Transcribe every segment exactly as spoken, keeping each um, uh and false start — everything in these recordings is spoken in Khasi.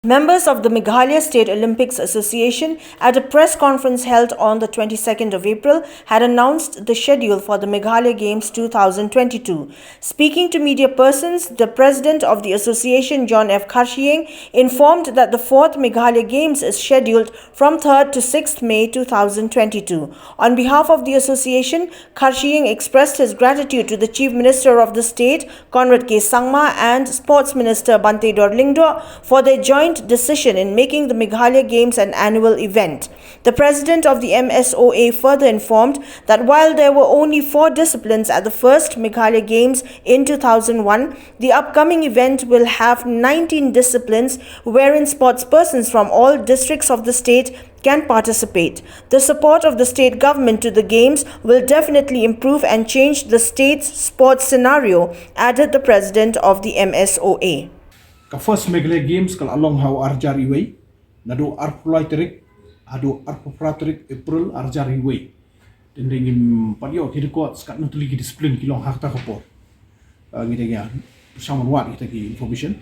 Members of the Meghalaya State Olympics Association, at a press conference held on the twenty-second of April, had announced the schedule for the Meghalaya Games two thousand twenty-two. Speaking to media persons, the president of the association, John F. Kharshiing, informed that the fourth Meghalaya Games is scheduled from third to sixth May two thousand twenty-two. On behalf of the association, Kharshiing expressed his gratitude to the Chief Minister of the state, Conrad K. Sangma, and Sports Minister Banteidor Lyngdoh for their joint decision in making the Meghalaya Games an annual event. The president of the M S O A further informed that while there were only four disciplines at the first Meghalaya Games in two thousand one, the upcoming event will have nineteen disciplines wherein sportspersons from all districts of the state can participate. The support of the state government to the games will definitely improve and change the state's sports scenario, added the president of the M S O A. Ka first Meghalaya Games ka la long ha u arhajar wei, naduh arphew lai tarik haduh arphew phra tarik April arhajar wei. Te ngim pat ïoh ki records katno tylli ki discipline ki long ha kata ka por. Ah, ngi dang ïa pyrshang ban wad kita ki information.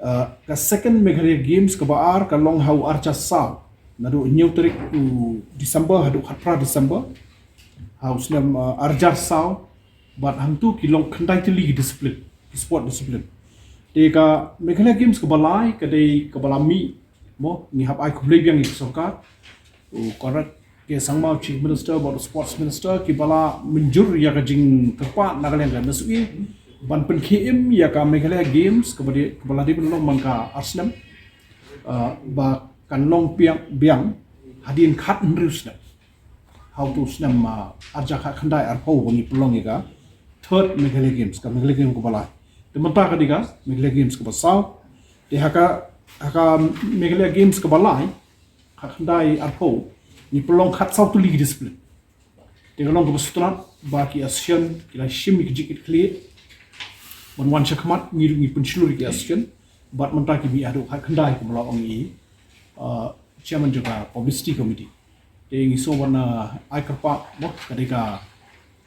Ah, ka second Meghalaya Games kaba ar ka long ha u arhajar saw, naduh hynñiew tarik u December haduh khatphra December ha u snem, ah, arhajar saw. Bad hangtu ki long khyndai tylli ki discipline, ki sport discipline. Te ka Meghalaya Games kaba lai ka dei kaba la mih, mo, ngi hap ai khublei biang ïa ka sorkar, u Conrad K. Sangma, Chief Minister bad u Sports Minister, kiba la mynjur ïa ka jingkyrpad na ka liang ka M S O A ban pynkhie im ïa ka Meghalaya Games kaba dei, kaba la dei ban long man ka ar snem, ah, ba kan long biang, biang hadien khathynriew snem. Ha utu u snem, ah, arhajar khatkhyndai arphew ba ngi pynlong ïa ka third Meghalaya Games, ka Meghalaya Games kaba lai. Te mynta ka dei ka Meghalaya Games kaba saw. Te ha ka, ha ka Meghalaya Games kaba lai, khatkhyndai arphew, ngi pynlong khatsaw tylli ki discipline. Te ka long kaba sngewtynnat ba ki association ki la shim ïa ki jingkitkhlieh ban wan shakhmat, ngi ruh ngi pynshlur ïa ki association. Bad mynta ki mih haduh khatkhyndai kumba la ong i, uh, chairman jong ka publicity committee. Te ngi sngewbha ban, uh, ai kyrpad, mo, ka dei ka,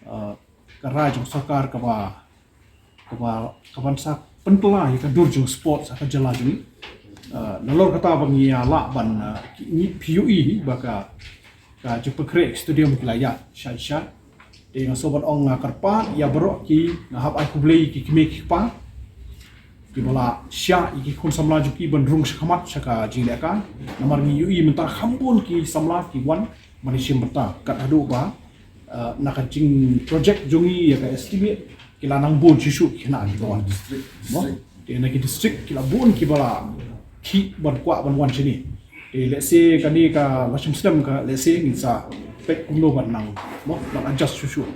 uh, ka rai jong sorkar kaba, kaba, kaban sa pynkylla ïa ka dur jong sports ha ka jylla jong ngi. Uh, nalor kata ba ngi ïa lah ban, uh, ki, ngi, phi ïohi ba ka, ka jingpynkhreh stadium ki la ïaid shai shai. Te nga sngewbha ban ong, nga kyrpad ïa baroh ki, nga hap ai khublei ïa ki kmie ki kpa kiba la shah ïa ki khun samla jong ki ban rung shakhmat sha ka jinglehkai. Namar ngi ïohi mynta kham bun ki samla ki wan ban ïashim bynta. Kat haduh ba, uh, na ka jing project jong ngi ïa ka estimate ki la nang bun shuh shuh ki khynnah kiba wan. Mo? Te na ki district ki la bun kiba la khih ban kwah ban wan shane. Te lehse kane ka la shim snem ka, lehse ngin sa peit kumno ban nang, mo, ban adjust shuh shuh.